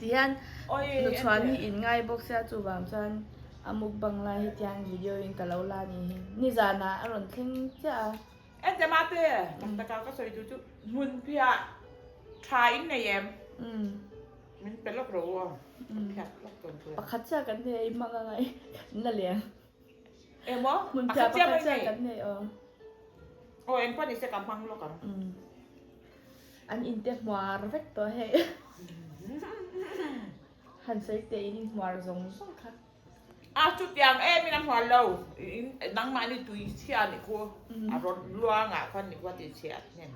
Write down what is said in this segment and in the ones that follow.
Tihian nuchhuan hi in ngai bawk sia chuvang chuan a mukbang lai hi tiang video in ka lo la ni hi. Nizanah a rawn thleng chiah a. Ente mate, tak taka ka sawi tur chu hmun phiah tha in nei em? Min pe lawk ro aw, ka phiat lawk dawn chu. Pakhat chiah kan nei a, i hmang anga i la leng. Emaw? Hmun phiah pakhat chiah kan nei aw. Aw engpawh nise ka hmang lawk ang. An inte hmuar vek tawh hei. Han sawi teh in hmuar zawng zawng kha. A chutiang em in a hmuar lo. Nangmahni tui chhia a nih khu. A rawn luang ah khan nih khu a ti chhia hnem.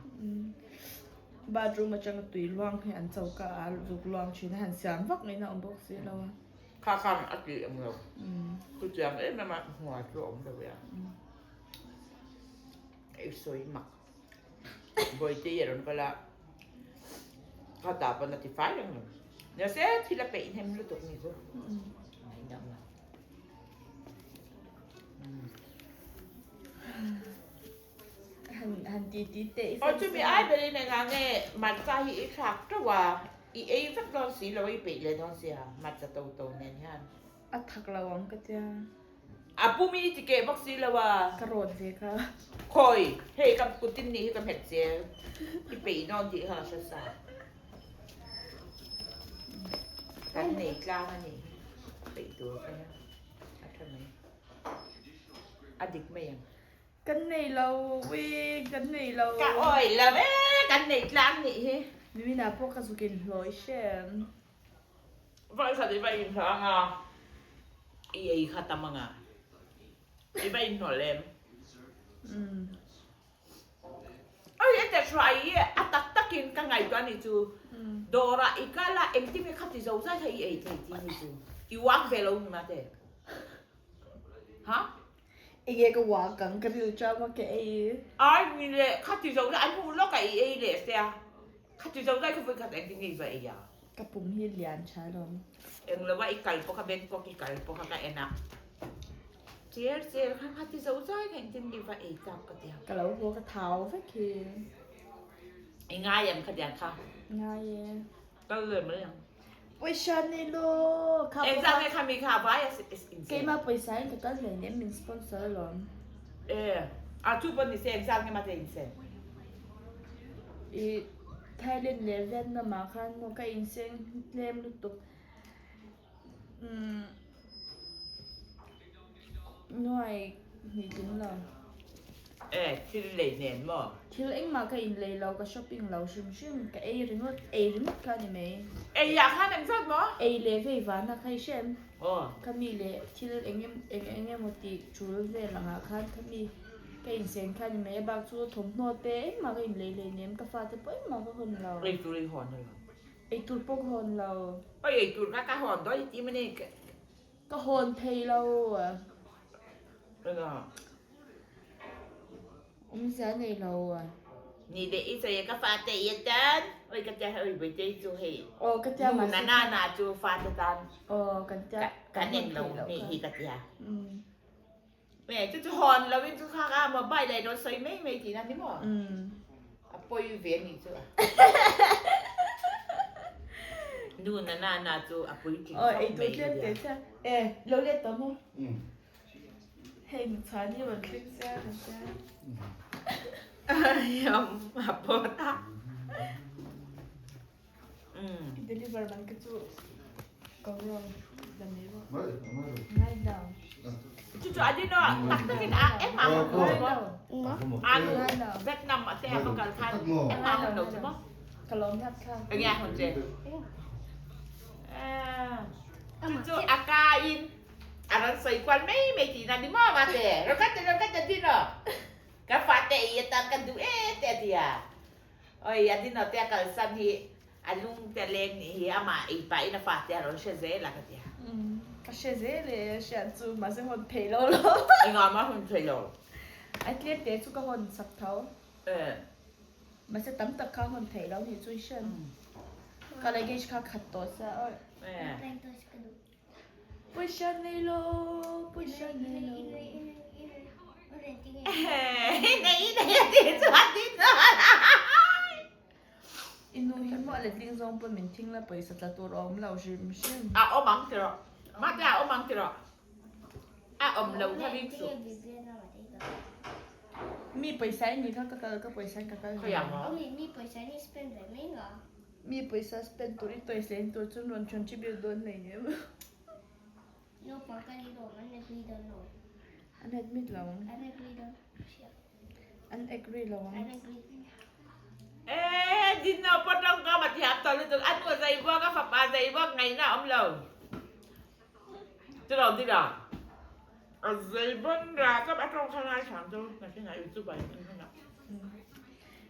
Bathroom atanga tui luang hi an choka ah zuk luang thin a han siam vak ngaihna awm bawk si lo a. Kha khan a ti ang lo. Chutiang em em a hmuar chu a awm lo e a. I sawi mak. Bawihte i rawn kal a, ka ta pawn a ti fai reng lo. Nise thil a peih hnem lutuk ni chu. Han ti ti teh i. Aw chumi ai berin engah nge matcha hi i thlak teuh a, i ei vek dawn si lo a, i peih leh dawn sia matcha to to nen hian. A thak lo ang ka tia. A pum i ti keh bawk si lo a. Ka rawt ve kha. Khawi, hei ka kutin nih hi ka hmet zel. I peih dawn tih kha ka hre sa. Kan nei tlang a nih hi. Peih tur ka nia. A tha mai. A dik mai ang. Kan nei lo ui, kan nei lo. Ka awih lo e, kan nei tlang nih hi. Mimina pawh ka zuk inhlawh i hre. Vai khat i va inhlawh anga i ei kha tam anga i va inhlawh lem. Oi e te hruai i a tak takin ka ngaihtuah ni chu dawrah i kal a engtin nge khati zo zai kha i ei thei tih ni chu i uak ve lo nuna te ha? Enge ka uak ang ka ril cham a ka ei. Ai ni le khati zo zai an hmuh lawk a i ei leh sia. Khati zo zai kha vawi khat engtin nge i va ei a? Ka pum hi lian tha alawm. Eng lo a i kal pawh kha Bangkok i kal pawh kha ka en a. Cher cher khan khati zo zai kha engtin nge i va ei tak ka ti a. Ka lo haw ka thau vek hi. I ngai em khatiang kha? Ngai e. Kal leh mai ang. Pawisa nei lo. Kha Engzah nge kha mi kha vai a in sel? Keimah pawisa in ka kal hlei nem min sponsor alawm. E a chu pawh ni se engzah nge mate in sel? I Thailand leh Vietnam ah khan maw ka in seng tlem lutuk. Umm nuai hnih tling lo. E thil lei nen maw? Thil engmah ka in lei lo, ka shopping lo hrim hrim, ka ei ringawt, ei ringawt kha a ni mai. Ei ah khan engzat maw? Ei leh vei vana kha i hre em? Aw. Kha mi leh thil eng eng eng emaw tih tul vel angah khan kha mi ka inseng kha a ni mai, a bak chu thawmhnaw te engmah ka in lei lei nem, ka fate pawh engmah ka hawn lo. Ei tur i hawn elo? Eitur pawh ka hawn lo. Oi eitur kha ka hawn dawn i ti mani. Ka hawn thei lo. Enga? Awmzia nei lo. Ni leh i sawi a ka fate i atan. Oi ka tia oi Bawihtei chu hei. Aw ka tia mahse. Nu na na na chu fate tan. Aw kan tia. Kan en lo nih hi ka tia. Me chu chu hawn lo in chu kha kha mobile ah i rawn sawi mai mai tihna ni maw? A pawi ve anih chu a. Nu na na na chu a puitling khawp mai ka tia. E lo let tawh maw? Hei nuchhuan hi rawn thleng sia ka tia. A pawt a. Deliver man ka chu ko ro la mai ro. Ngai lo. Chu chu adino tak takin a em a hon lo che mo. Anu Vietnam a te a va kal khan em a hon lo che mo. Ka lawm ngat kha. Enge a hon che? Chu chu a ka in a rawn sawi kual mai mai tihna ni maw mate. Rawn kal te rawn kal te adino. Ka fate i atan ka duh e te a ti a. Oi, a dino te a kalsan hi a lung te a leng nih hi, amah ei pahin a fate a rawn hre zel a ka ti a. Umm, ka hre zel e, hriat chu mahse hawn thei lo lo. Engah mah hawn thei lo. A tlem te chu ka hawn sak tho. Eh. Mahse tam tak kha hawn thei lo nih chu i hriat. Ka luggage kha khat tawh sia oi. Eh. Pawisa nei lo, pawisa nei lo. Nei nei a ti chu a ti chuan. I nu hi maw a letling zawng pawn min thing la pawisa tla tur a awm lo hrim hrim. A awm ang ti rawh. Mate a awm ang ti rawh. A awm lo kha ring suh. Mi pawisa i nih kha ka kal ka pawisa in ka kal ve. Mi pawisa spend tur i toys leh in tur chuan rawn contribute dawn hleinem. An admit lo ang. An agree lo ang. Ee Dino pawh tawngkam a thiam tawh lutuk a nu zei buak a fapa zei buak ngaihna a awm lo. Chilo dila a zei bon ra kap a tawng kha ngai chang chu na thinga youtube ah in en hman ah.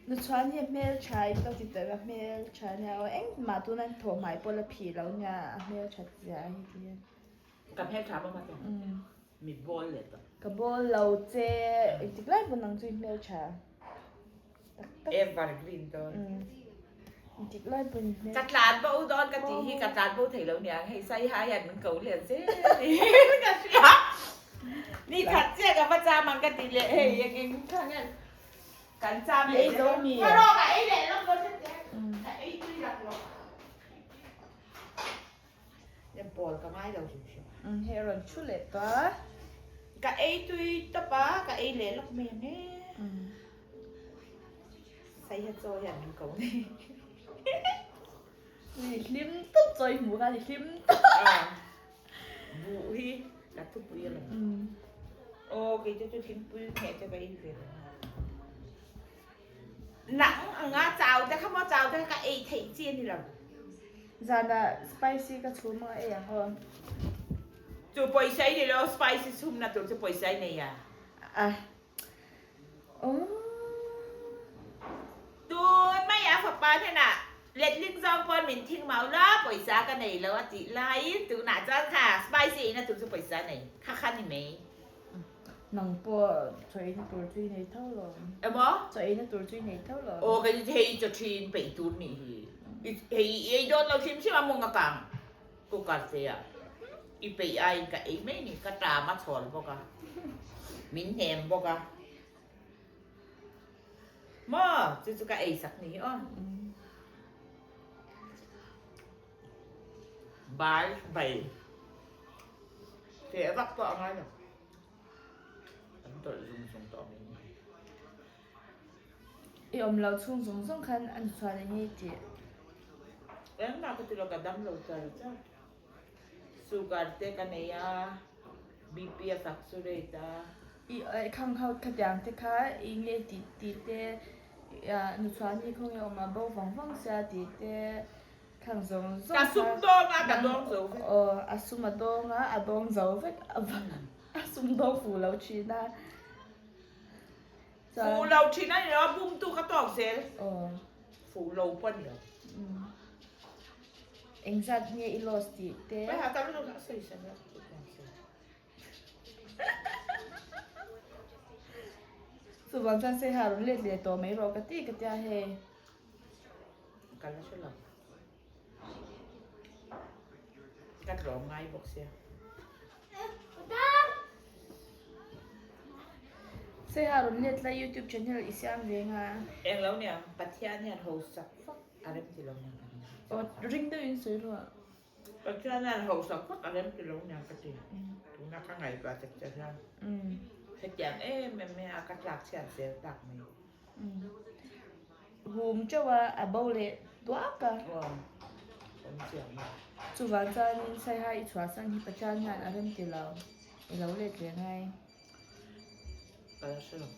Nu chuan hi hmel tha in ka ti tawh a hmel tha nia aw engmah tuna thawh hmai pawh la phih lo nia a hmel that zia hi ti hian. Ka hmel tha bawk a che mi bawl leh tawh. Ka bawl lo che engtik lai pawn nang chu i hmel tha. Evergreen dawn. Dik lai pawh ni hmel. Ka tlan bo dawn ka tih hi ka tlan bo thei lo niang hei sai ha hian min ko lian zel niin ka hria. Ni khat chiah ka va cham ang ka ti leh hei eng eng kha nge kan cham leh Ei zo mi. Ka rawk a ei leh lawk dawn che che. Ka ei tui lak lawk. Em pawl ka ngai lo hrim hrim. Hei a rawn thu leh tawh a. Ka ei tui tawp a, ka ei leh lawk mai ang e. Saiha chaw hian min ko nei. Ni hlim tawp chaw i hmuh kha ni hlim tawp. Buh hi ka thupui a lo. Aw kei te chu thingpui ngheh te ka ei ve lo. Nang anga chau te kha maw chau te kha ka ei theih chi a ni lo. Zanah spicy ka chhum anga ei ang aw. Chu pawisa i nei lo spicy chhumna tur chu pawisa i nei a. A aww. Tun mai a fapa hnenah letling zawng pawn min thing mau la pawisa ka nei lo a tih laiin tunah chuan kha spicy eina tur chu pawisa nei kha kha ni mai. Nang pawh chaw eina tur chu i nei tho lo. Emaw? Chaw eina tur chu i nei tho lo. Aw kei chu hei chaw thin peih tur nih hi. Hei i ei dawn lo hrim hrim a mawng a kang cooker te ah i peih aiin ka ei mai ni ka tam a chhawl bawk a min hnem bawk a maw chu chu ka ei sak ni hi aw. Bai bai Teh vak pawh a ngai lo. An tawlh zung zung tawh mai ni. I awm lo chhung zawng zawng khan an chhuan eng nge tih. Engmah ka ti lo ka dam lo char char. Sugar te ka nei a, BP a fluctuate a. I khang ho khatiang te kha i nge tih tih te nu chhuan hi khawnge awm a bo vang vang sia tih te. Thang zawng zawng Ka sum dawng a, ka dawng zo vek. Aw, a sum a dawng a, a dawng zo vek a a sum dawng fuh lo thin a. Fuh lo thin a ni lo, a bum tu ka tawk zel. Aw. Fuh lo pawh a ni lo. Engzat nge i loss tih te. Hmeichhe tam lutuk a sawi sak a. Chuvang chuan Saiha rawn let leh tawh mai rawh ka ti ka tia hei. Ka la hre lo. Ka tlawm ngai bawk sia. Saiha rawn let la youtube channel i siam ve nga. Eng lo niang Pathian hian hausak fak a rem ti lo niang ka ring. Aw ring deuhin sawi rawh. Pathian hian hausak vak a rem ti lo nia ka ti. Tuna ka ngaihtuah chek che hian hetiang em em mai a ka tlak chhiat zel tak mai. Hum teuh a, a bo leh duak a. Aw, awm chiang a. Chuvang chuanin Saiha i chhuahsan hi Pathian hian a rem ti lo, i lo let leh ngai. Ka la hre lo.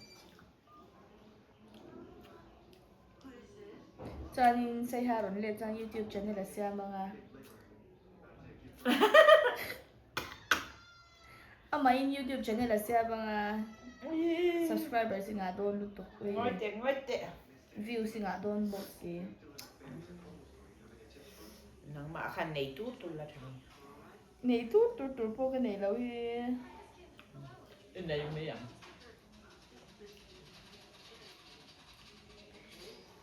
Chuanin Saiha rawn let chuan YouTube channel a siam ang a. Amahin YouTube channel a siam ang a. Subscribers i ngah dawn lutuk. Ngawi teh, ngawi teh. Views i ngah dawn bawk si. Nangmah khan nei tur tur la tha ni. Nei tur tur tur pawh ka nei lo hi. I nei mai ang.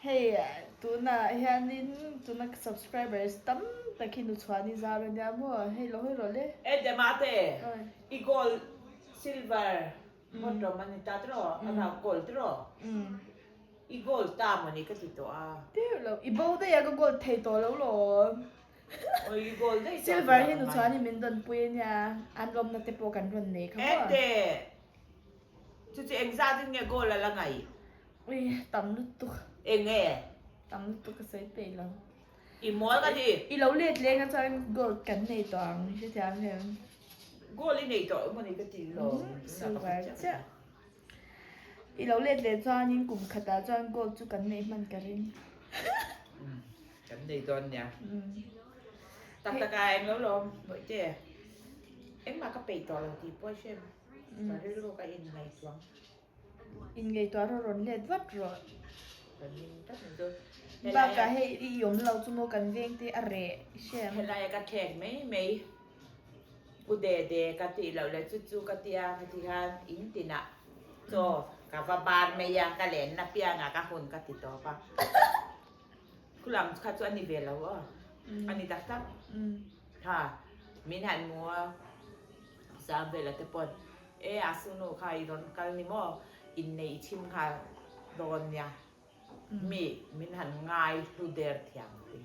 Hei tunah hianin tuna ka subscribers tam tak hi nuchhuan i zar ania maw hei lo hawi rawh le. E Demate i gold silver bottom a ni ta tiraw a rau gold tiraw. I goal ta maw ni ka ti tawh a. Teuh lo, i bo daih a ka goal thei tawh lo lawm. Awi i goal daih tawh a Silver hi nu chuan in min dawn pui a nia, an lawmna te pawh kan rawn nei kha maw. Ente, chu chu engzat in nge goal a la ngaih? Ui, tam lutuk. Eng nge? Tam lutuk ka sawi peih lo. I mawl ka ti. I lo let leng a chuan gold kan nei tawh ang, i hrethiam em? Gold i nei tawh emaw ni ka ti lo. Silver chiah. I lo let leh chuanin kum khatah chuan gold chu kan nei hman ka ring. Kan nei dawn nia. Tak tak a eng lo lawm bawihte. Engmah ka peih tawh lo tih pawh i hre em? Ka rilru ka inngaihtuah. Inngaihtuah rawh rawn let vat rawh. Bakah hei i awm lo chu maw kan veng te a reh i hre ang. Helaia ka thlek mai mai u de de ka tih loh leh chu chu ka tia ka ti khan in tinah chaw ka va bar mai a ka lenna piangah ka hun ka ti tawp a. Khulam kha chu a ni ve lo aw a ni tak tak kha min han hmu a Zambela te pawn E a sunu kha i rawn kal ni maw? Innei i chhim nghal dawn nia. Mi min han ngai hlu der thiam ti.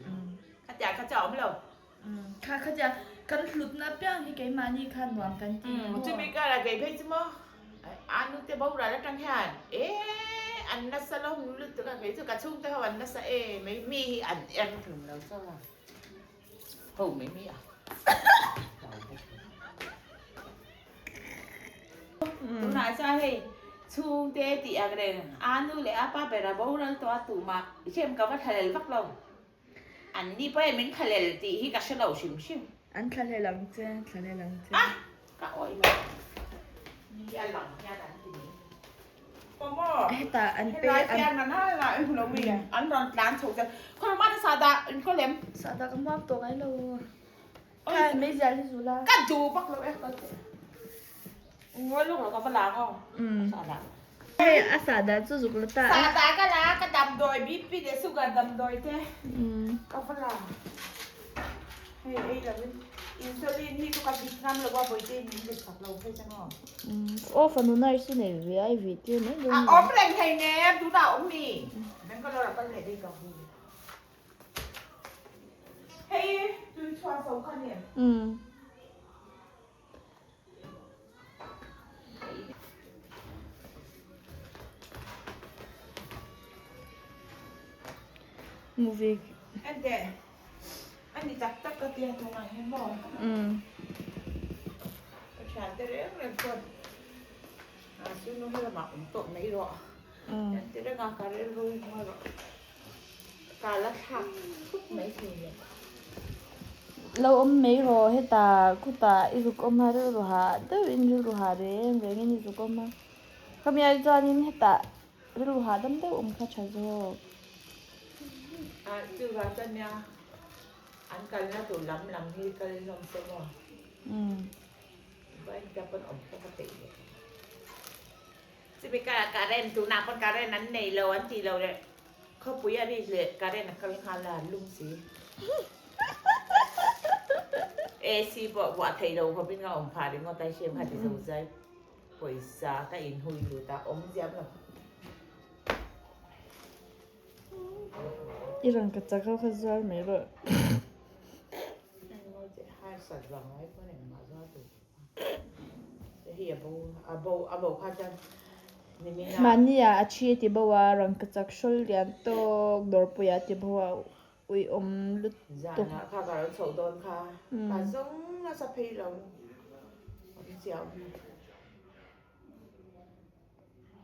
Khatia kha chu a awm lo. Kha khatia kan hlutna piang hi keimahni kha nuam kan ti ni maw? Chumi kara kei phei chu maw a nute boral atang hian e an nasa lo lutuk a kei chu ka chhungte ho an nasa e mai mi hi an en hlum lo zawk a. Ho mai mai a. Tunah chuan hei chhungte tih ang reng a nu leh a pa ber a boral tawh a tumah hrem ka va thlalel vak lo. An ni pawh hei min thlalel tih hi ka hre lo hrim hrim. An thlalel ang che, thlalel ang che. A ka awih lo. Ni a lang hian an ti mai. Hetah an pe an rawn tlan chho zel khaw rawh mah sahdah in khaw lem sahdah ka hmuam tawh ngai lo kha meizial hi zul a ka duh vak lo e kal teh ngawi lawk lo ka va lang aw sahdah hei a sahdah chu zuk la ta a sahdah ka la ka damdawi BP leh sugar damdawi te ka va lang. Hei ei lo in insulin hi chu ka vit ngam lo a bawihte in min vit chak lo phei chuan aw. Aw fanu nurse chu nei ve a i vit tir mai dawn A awm reng thei nem tunah a awm mi. Bangalore a kal leh daih ka hu. Hei tui chhuan so kha ni em? Movie. Ente ani tak tak ka tia tunga hi maw. Ka thian te reng reng chuan a chu nu helamah awm tawh mai rawh. An ti reng a ka rilru hi hma rawh. Ka la thlak thut mai thei le. Lo awm mai rawh hetah khutah i zuk awm a rilru hah deuhin rilru hah reng rengin i zuk awm a. Khami ai chuanin hetah rilru hah dam deuh awm kha tha zawk. A chuvang chuan nia an kalna tur lam lam hi kal hlawm se maw. Vawiin ka pawn awm pawh ka peih leh. Chumi karah current tunah pawh current an nei lo an tih loh leh khawpui a rik leh current a kal nghal a lum si. AC pawh vuah theih loh khawpin ka awm phah ringawt a hriam kha ti zo zai pawisa ka inhui lut a awm ziam lo. I rawn ka chak ho kha zuar mai rawh. Mahni ah a thi a ti bo a, rawn ka chak hrawl lian tawk dawrpui ah a ti bo a, uiawm lutuk.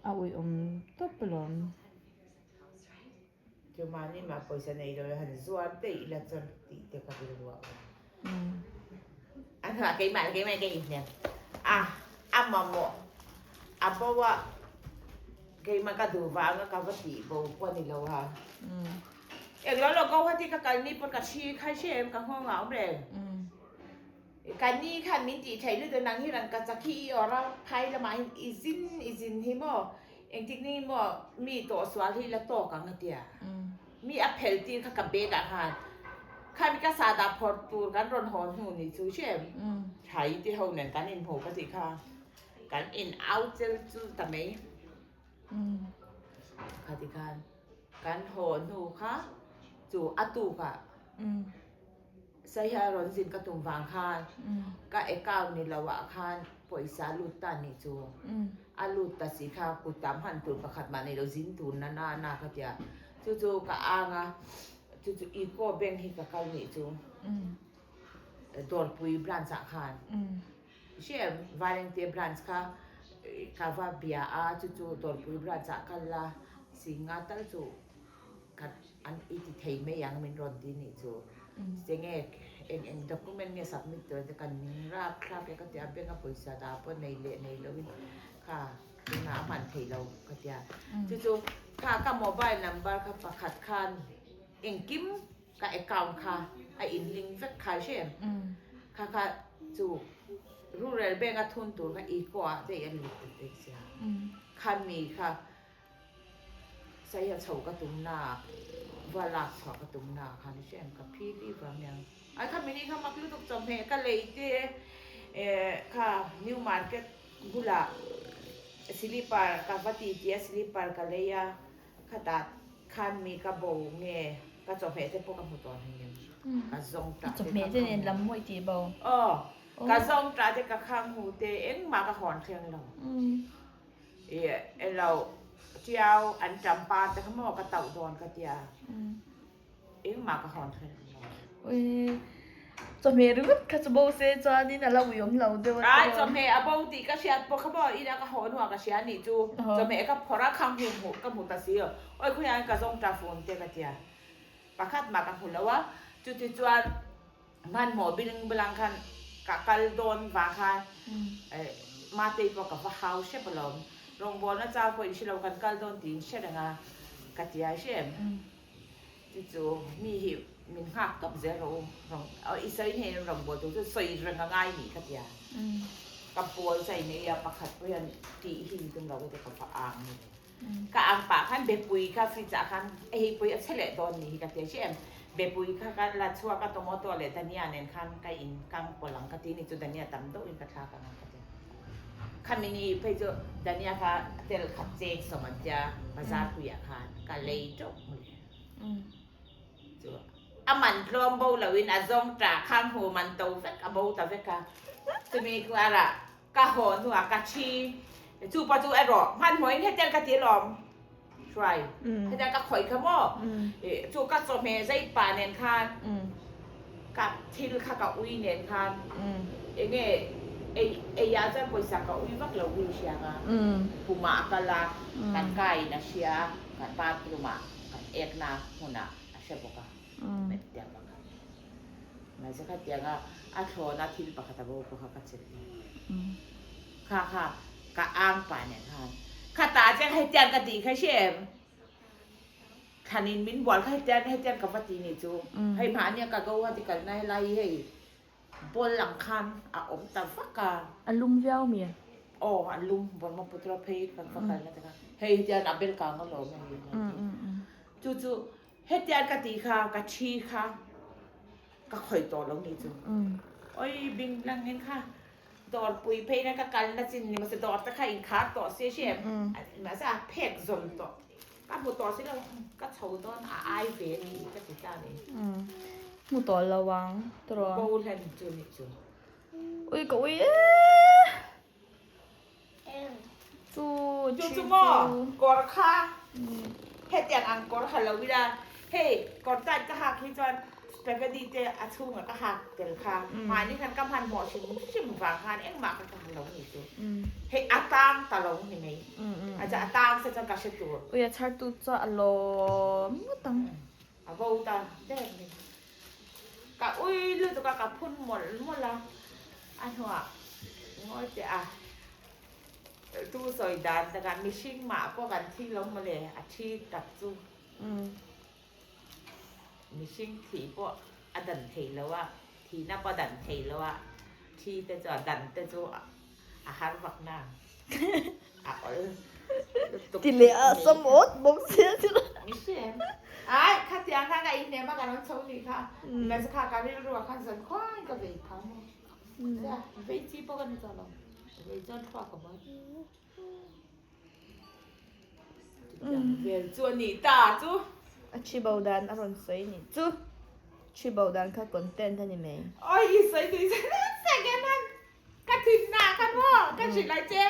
A uiawm tawp alawm. Chu mahni mah pawisa nei lo han zuar daih ila chuan tih te ka rilru a awm. A hnuah keimah leh keimah in ka inhnem a, a mamawh a bo a, keimah ka duh vanga ka va tih bo pawh a ni lo a. Eng lo lo ko hati ka kal ni pawn ka thi khai hre em ka nghawng ah awm reng. Ka ni khan min tih theih lutuk nang hi rangka chak hi i awrh a, phai lamah hian i zin i zin hi maw engtik ni maw mi tawh sual hi la tawk ang a tia. Mi a phel tir kha ka bag ah khan khami ka sahdah phawrh tur kan rawn haw hnu ni chu hre em thai te ho nen kan inhmu ka tih kha kan in au chel chul ta mai. Khati khan kan haw hnu kha chu a tukah Saiha rawn zin ka tum vang khan ka account ni lo ah khan pawisa lut ta nih chu a lut ta si kha kut tam han tur pakhat mah nei lo zin tur na na na ka tia chu chu ka ang a chu chu eco bank hi ka kal nih chu Dawrpui branch ah khan hriat Vailengte branch kha ka va bia a chu chu Dawrpui branch ah kal la singa tal chu. Khat an i ti thei mai ang min rawn ti nih chu. Chenge eng eng document nge submit tur te kan ning rap thlap e ka tia bank a pawisa dah pawh nei leh nei lo in kha tunah a hman theih lo ka tia. Chu chu kha ka mobile number kha pakhat khan engkim ka account kha a in link vek kha i hre em? Kha kha chu rural bank a thun tur kha eco ah daih a lut ta daih sia. Khami kha Saia chho ka tum na va lak chhuah ka tum na khan i hre em ka phi li vang nia. Ai kha mini kha mak lutuk chawhmeh ka lei te eh kha new market bulah silipar ka va ti tia silipar ka lei a khatah khan mi ka bo nge ka chawhmeh te pawh ka hmu tawh heng em ka zawng tah te Chawhmeh te nen lam mawi tih bo. Aw ka zawng tah te ka khang hu te engmah ka hawn thleng lo. Ih elo tiau an tam pa te kha maw ka tauh dawn ka tia engmah ka hawn thlen lo. Ui chawhmeh ringawt kha chu bo se chuanin a la uiawm lo deuh a. Ai chawhmeh a bo tih ka hriat pawh kha maw ina ka haw hnuah ka hria anih chu chawhmeh ka phawrh a khang hmu hmuh ka hmu ta si aw awi khawiah ka zawng ta fun te ka tia pakhat mah ka hmu lo a chuti chuan Hmanhmawh biling bilang khan ka kal dawn vang khan Matei pawh ka va hau hrep alawm. Rawngbawlna chau pawh in hre lo kan kal dawn tiin hre reng a ka ti a hre em. Chu chu mi hi min nghak tawp zel rawh u. I sawi hnen in rawngbâwl tur chu sawi reng a ngai nih ka ti a. Ka pawl chai nei a pakhat pawh hian tih hi in tum lo ka ti ka va ang ni. Ka ang pah khan Bepui kha fridge ah khan hei pui a che leh dawn ni hi ka ti a hre em. Bepui kha ka la chhuak a tomato leh dhania nen khan ka in kang pawlh ang ka ti ni chu dhania tam deuh in ka thlak ang ka ti a. Khami ni phei chu dhania kha tel khat cheng sawm an tia bazar pui ah khan ka lei teuh mawle. Chu a man tlawm bo lo in a zawng ta khang hmu man to vek a bo ta vek a. Chumi karah Ka haw hnuah ka thi. Chu pawh chu erawh hmanhmawhin hetiang ka ti alawm hruai. Hetiang ka khawih kha maw? Chu ka chawhmeh zei pah nen khan ka thil kha ka ui nen khan enge ei eiah chuan pawisa ka ui vak lo ui hriang a. Pumah a kal a, kan kaiin a hria a, kan bathroom ah kan ekna hmunah a hre bawk a. Hetiang vang kha. Mahse khatianga a thlawna thil pakhat a bo pawh kha ka chelh lo. Kha kha ka ang pah nen khan khatah chuan hetiang ka tih kha hre em? Thlanin min bual kha hetiang hetiang ka va ti nih chu. Hei mahnia ka Guwahati kalna helai hi hei ball ang khan a awm ta vak a. A lum viau mi? Aw a lum Brahmaputra phei kan va kalna te kha hei hetiang a bel kang alawm hei. Chu chu Hetiang ka tih kha ka thi kha ka khawih tawh lo ni chu. Oi bing lang in kha dawr pui phei na ka kal na chin ni mahse dawr te kha in khar tawh si hre em. Mahse a phek zawm tawh ka hmu tawh si lo ka chho dawn a ai ve ni ka ti ta ni. Hmu tawh lo ang tawh. Bo hlen chu ni chu. Ui ka ui e. Chu Chu chu maw kawr kha hetiang ang kawr ha lo ila hei kawr tight ka hak hi chuan spaghetti te a chhungah ka hak tel kha mahni khan ka hmanhmawh hrim hrim vang khan engmah kha ka ha lo ni chu hei a tang ta lo ni mai a chuan a tang se chuan ka hre tur. Ui a chhar tu chuan a lawm ngawt ang. A bo ta der ni. Ka ui lutuk a ka phun mawlh mawlh a, a hnuah ngawi teh a tu sawi dan takah mihring mah pawh kan thi lo mawle a thi tak chu mihring thih pawh a dan thei lo a, thihna pawh a dan thei lo a, thi te chu a dan te chu a har vak na a awl lutuk Ti leh a sam awt bawk sia chu. Mihring ai khatiang khan ka inhnem a ka rawn chho nih kha mahse kha ka rilru ah khan zan khuain ka vei phah maw sia vei chi pawh ka ni tawh lo vei chuan thluak ka buai. Chutiang vel chu a nih ta chu. A thi bo dan a rawn sawi nih chu. Thi bo dan kha content a ni mai. Oi i sawi tui se second han ka thin ah khan maw ka hrilh a che.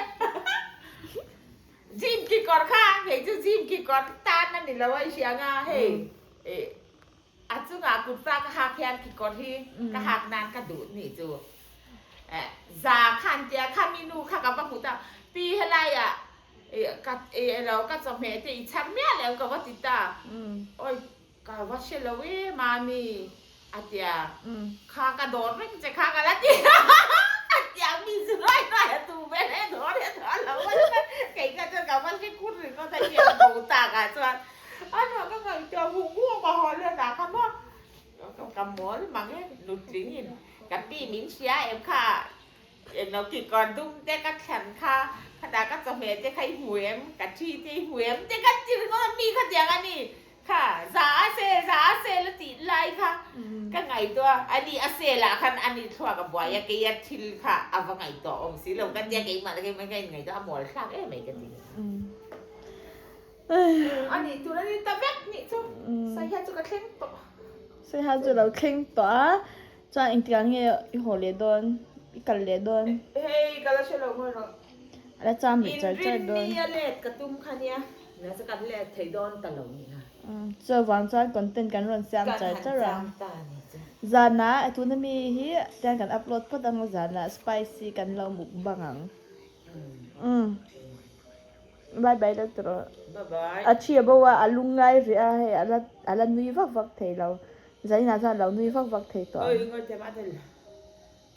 Gym kekawr kha hei chu gym kekawr tan a ni lo a i hria anga hei a chungah kurta ka hak hian kekawr hi ka hak nan ka duh nih chu. Za khan tia kha mi nu kha ka va hmu ta pi helai ah Ka elo ka chawhmeh te i chhar miah leh ang ka va ti ta. Awi ka va hre lo e mami a tia. Kha ka dawr reng che kha ka la ti a. A tia mi chu ruai ruai a tu vel e dawr e dawr lo a tia. Kei kha chuan ka va hre khur ringawt a tia bo tak ah chuan a nuah ka ngaihtuah vung vung a haw let ah kha maw ka mawl mang e nutling in ka pi min hria em kha Englo kekawr dum te ka thlan kha, khatah ka chawhmeh te kha i hmu em, ka thi te i hmu em te ka ti ringawt a, mi kha tiang a ni kha, za a sel, za a sel a tih lai kha ka ngaihtuah a, ani a sel ah khan ani thluak a buai a, keia thil kha a va ngaihtuah awm si lo ka tia keimah leh keimah ka inngaihtuah a mual thlak em mai ka ti. A nih tur a ni ta vek nih chu, Saiha chu ka thleng tawh. Saiha chu a lo thleng tawh a. Chuan engtikah nge i haw leh dawn? I kal leh dawn? Hei ka la hre lo ngawi rawh. A la cham leh char char dawn. Inrinni a let ka tum kha nia. Nasa chu kan let thei dawn ta lo ni kha. Chuvang chuan content kan rawn siam char char a. Kan han siam ta ni chu. Zanah tuna mi hi tiang kan upload phawt ang a zanah spicy kan lo mukbang ang. Umm. Bye bye la tawh. Bye bye. A thi a bo a, a lung ngai rih a hei a la a la nui vak vak thei lo. Zaninah chuan a lo nui vak vak thei tawh ang. Oi ngawi thiam a tel.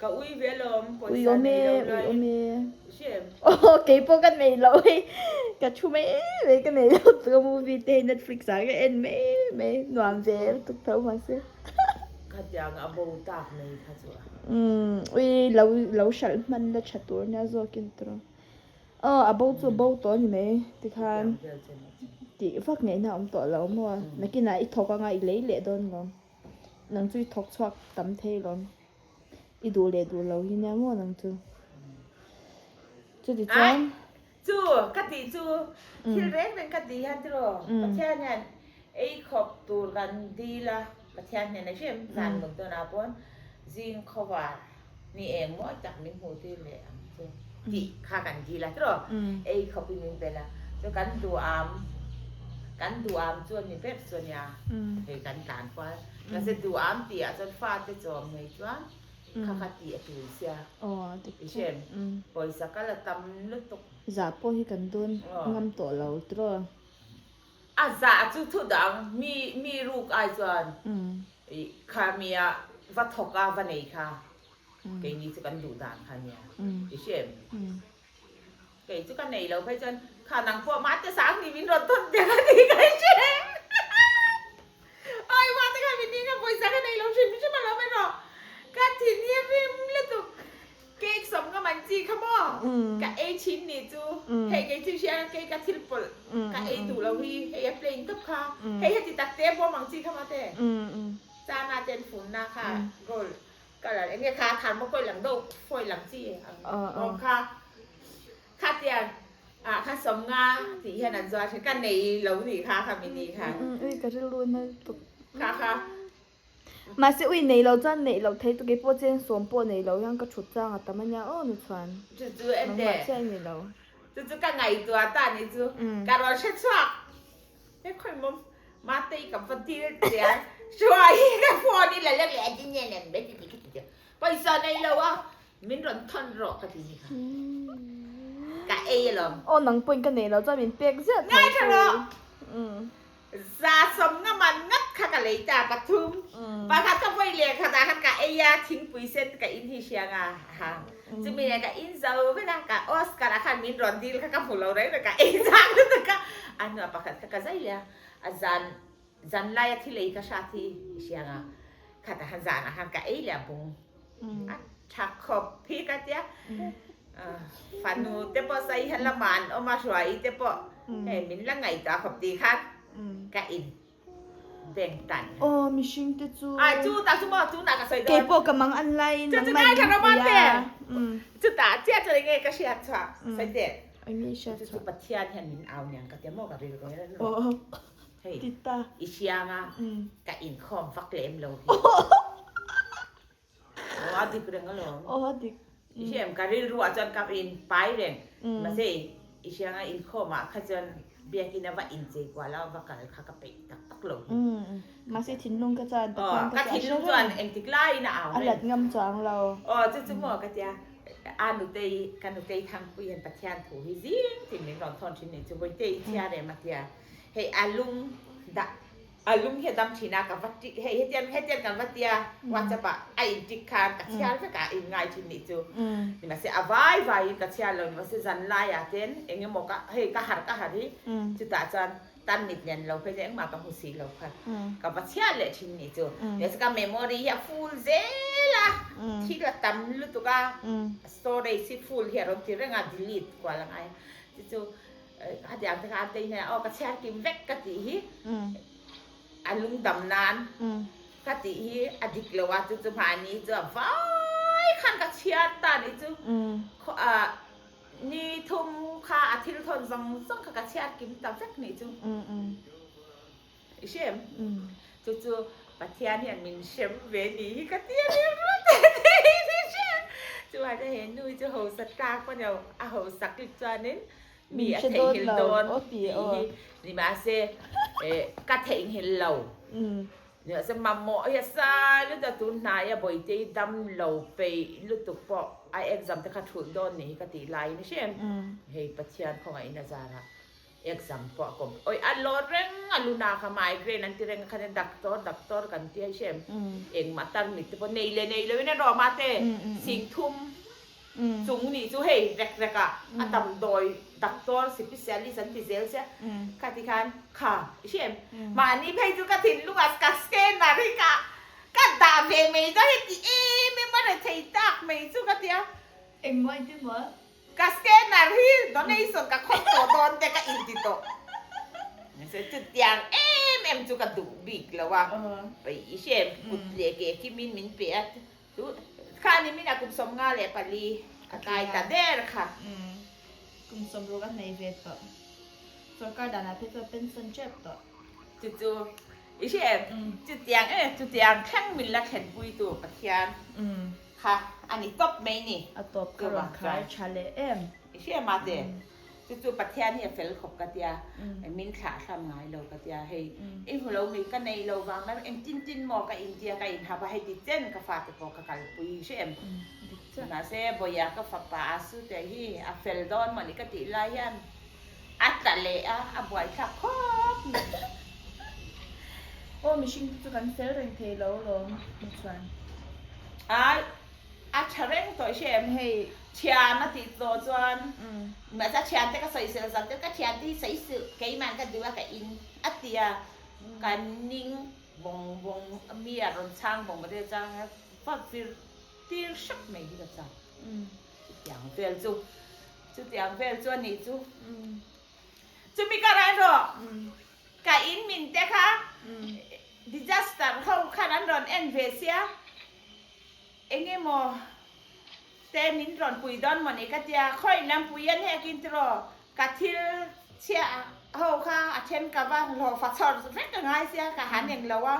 Ka ui ve alawm Ui pawisa awm nei e, lo ui lai. awm e. Hriam. Aw kei pawh ka nei lo hei. Ka thu mai mai ka nei lo ka movie te hei Netflix ah ka en mai mai nuam ve lutuk tho mahse. Khatiang a bo tak mai kha chu a. Umm ui lo lo hralh hman la tha tur nia zawkin tawh. Aw a bo chu a bo tawh a ni mai tikhan tih vak ngaihna a awm tawh lo maw nakinah i thawk anga i lei leh dawn lo nang chu i thawk chhuak tam thei lo i duh leh duh lo hi nia maw nang chu chuti chuan Chu ka tih chu thil reng reng ka tih hian tiraw Pathian hian ei khawp tur kan dil a Pathian hnenah hrim zan mut dawnah pawn zing khawvar Ni eng mawi tak min hmuh tir leh ang chu tih kha kan dil a tiraw ei khawpin min bel a chu kan duham kan duham chu a ni ber chu a nia hei kan tlan kual mahse duham tih ah chuan fate chawm ngei chuan kha kha tih a tul sia i hriat pawisa kal a tam lutuk. Zah pawh hi kan dawn ngam tawh lo tiraw. A zah chu thu dang mi mi ruk ai chuan i kha mi a va thawk a va nei kha keini chu kan duh dan kha nia i hria em? Kei chu ka nei lo phei chuan kha nang pawh mah te sang ni min rawn thawn ber a ni ka hria em? Awi mah te kha min ning a pawisa ka nei lo hrim hrim a lo erawh ka thin hi rim lutuk. Cake sawm nga man chi kha maw? Ka ei thin ni chu. Hei kei chu hria cake a thil pawlh ka ei duh lo hi hei a plain tawp kha. Hei heti tak te bawm ang chi kha maw te? Chana te an fun na kha gold colour eng nge kha thermocol ang deuh foil ang chi ang bawm kha. Khatiang ah kha sawm nga tih hian an zuar thin ka nei lo nih kha kha mini kha. Ui ka rilru na lutuk. Kha kha. Mahse ui nei lo chuan neih loh thei kei pawh cheng sawm pawh nei lo hian ka thut chang a tam a nia aw nu chuan Chu chu en nangmah teh. chiah i ni lo. Chu chu ka ngaihtuah ta ni chu ka rawn hre chhuak. He khawi mawm Matei ka va dil chian hruai hi ka phone i la lek leh a ti nen em be ti ti ka ti tia. Pawisa nei lo a min rawn thawn rawh ka ti ni kha. Ka ei alawm. Aw nang pawhin ka nei lo chuan min pek ziah tho Ngai tha rawh. Za sawm nga man ngat kha ka lei ta pathum. Pakhat ka vawi leh khatah khan ka ei a, thingpui sen ka in hi hriang a hang. Chumi nen ka in zo vek a, ka Oscar ah khan min rawn dil kha ka hmu lo reng reng ka ei zang lutuk a. A hnuah pakhat kha ka zai leh a, a zan zan laia thil ei ka hrat hi hriang a, khatah khan zanah khan ka ei leh a bung. A tha khawp hi ka tia. Fanu te pawh sawi hian lamah an awm a, Hruai te pawh hei min la ngaihtuah khawp tih khan ka in beng tan. Aw mihring te chu. Ai chu tak chu maw tunah ka sawi dawn. Kei pawh ka mang an laiin nangmah in min pui a. Chutah chiah chuan enge ka hriat chhuah sawi teh. Eng nge i hriat Chu chu chhuah? Pathian hian min au niang ka tia maw ka rilru hian Aw hei ti ta. I hriang a ka inkhawm vak lem lo hi. Aw a dik reng alawm. Aw a dik. I hriam ka rilru ah chuan ka in pai reng. Mahse i hriang a inkhawm ah kha chuan biakin a va inchei kual a va kal kha ka peih tak tak lo hi. Mahse thinlung kha chuan Pathian kha chu a hre reng. Ka thinlung chuan engtik laiin a au reng. A lat ngam chuang lo. Aw chu chu maw ka tia. A nutei ka nutei Thangpui hian Pathian thu hi zing tin min rawn thawn thin nih chu Bawihte i chhiar em a tia. Hei a lung dah A lung hi a dam thin a, ka va tik hei hetian hetian kan va tia WhatsApp ah a in tik khan ka chhiar vek a, in ngai thin nih chu. Nimahse a vai vai in ka chhiar lo nimahse zan lai ah ten eng emaw ka hei ka harh ka harh hi chutah chuan tan mit nen lo phei chuan engmah ka hmu si lo kha ka va chhiar leh thin nih chu. Nimahse ka memory hi a full zel a, thil a tam lutuk a, storage hi full hi a rawn ti reng a delete kual a ngai a, chu chu Hetiang te kha an tei hnenah aw ka chhiar kim vek ka tih hi a lungdam nan ka tih hi a dik lo a chu chu mahni chu a vai khan ka chhiar ta ni chu ni thum kha a thil thawn zawng zawng kha ka chhiar kim ta vek ni chu. I hrem? Chu chu Pathian hian min hrem ve ni hi ka ti a ni rut e ti hi i hrem? Chuan he nu hi chu hausa tlak pawh ni lo, a hausak lut chuanin mi a theihnghilh dawn tih hi ni mahse ka theihnghilh lo. Nimahse mamawh hi a sai lut a, tun hnai a Bawihte hi dam lo peih lutuk pawh a exam te kha thulh dawn ni hi ka tih laiin i hrem? Hei Pathian khawngaih in a zarah. Exam pawh a kawm oi a lawr reng a luna kha migraine an ti reng a khan doctor doctor kan ti a hrem engmah tarmit te pawh nei leh nei lo in a rawm a te singthum chung nih chu hei rek rek ah a damdawi doctor specialist an ti zel sia kha ti khan kha i hrem mahni phei chu ka thinlung ah ka scanner hi ka ka dah ve mai dawn heti em em a rethei tak mai chu ka tia. Engmaw engtin maw? Ka scanner hi donation ka khawt tawh dawn te ka inti tawh. Mahse chutiang em em chu ka duh bik lo a. Pai i hrem kut leh ke kimin min pe a. Chu khani min a kum 54 a kai ta der kha. Kum 60 a hnei ve tawh. Sorkar danah phei chuan pension tep tawh. Chu chu i hrem chutiang em chutiang thleng min la thlenpuitu Pathian. Kha a ni tawp mai ni. A tawp kha rawn khar tha leh em. I hria ma te. Chu chu Pathian hi a fel khawp ka tia. Min thlah hram ngai lo ka tia. Hei i hmu lo mi ka nei lo vang mai eng tin tin maw ka in tia ka in hap a hei ti chen ka fate pawh ka kalpui hre em. Mahse Bawia ka fapa a su te hi a fel dawn maw ni ka tih lai hian a tla leh a a buaithlak khawp mai. Aw mihring te chu kan fel reng thei lo lawm ni chuan. Ai a tha reng tawh hre em hei thian a tih tawh chuan mahse a thian te ka sawi sel zak te ka thian te hi sawi suh keiman ka duh a ka in a ti a ka ning bawng bawng mi a rawn chhang bawng bawng te chuan fa vir tir hrep mai hi ka chak chutiang vel chu chutiang vel chu a nih chu chumi ka raih rawh. Ka in min te kha disaster ho khan an rawn en ve sia, engemaw te min rawn pui dawn maw ni ka tia, khawi lam pui an hek in tiraw ka thil chhia ho kha a then ka va hlawhfa chhawr vek a ngai sia ka han eng lo a,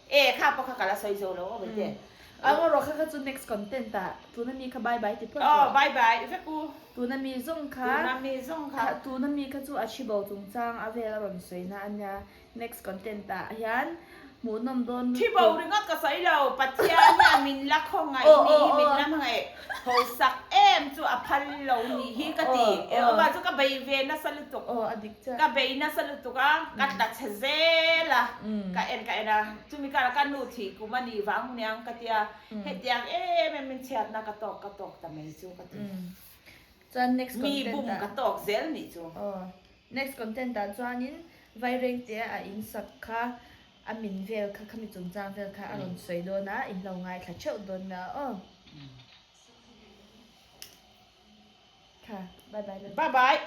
e kha pawh kha ka la sawi zo lo aw Baite. Ang erawh kha kha chu next content ah tuna mi kha bye bye ti phawt rawh. Aw bye bye vek u. Tuna mi zawng kha. Tuna mi zawng kha. Tuna mi kha chu a thi bo chungchang a vel a rawn sawi na a nia. Next content ah hian hmuhnawm dawn lutuk. Thi bo ringawt ka sawi lo, Pathian hian min la khawngaih ni hi min la hmangaih hausak em chu a phal lo ni hi ka ti. Aw chu ka bei ve nasa lutuk. Aw a dik chiah. Ka bei nasa lutuk a, ka tla chhe zel a, ka en ka en a, chumi karah ka nu thih kum a nih vang niang ka tia, hetiang em em in chhiatna ka tawk ka tawk ta mai chu ka ti. Chuan next Mi content bum ah ka tawk zel nih chu. Aw next content ah chuanin Vairengte a in sak kha a min vel kha khami chungchang vel kha a rawn sawi dawn a, in lo ngaithla theuh dawn nia aw. Kha bye bye. Bye bye.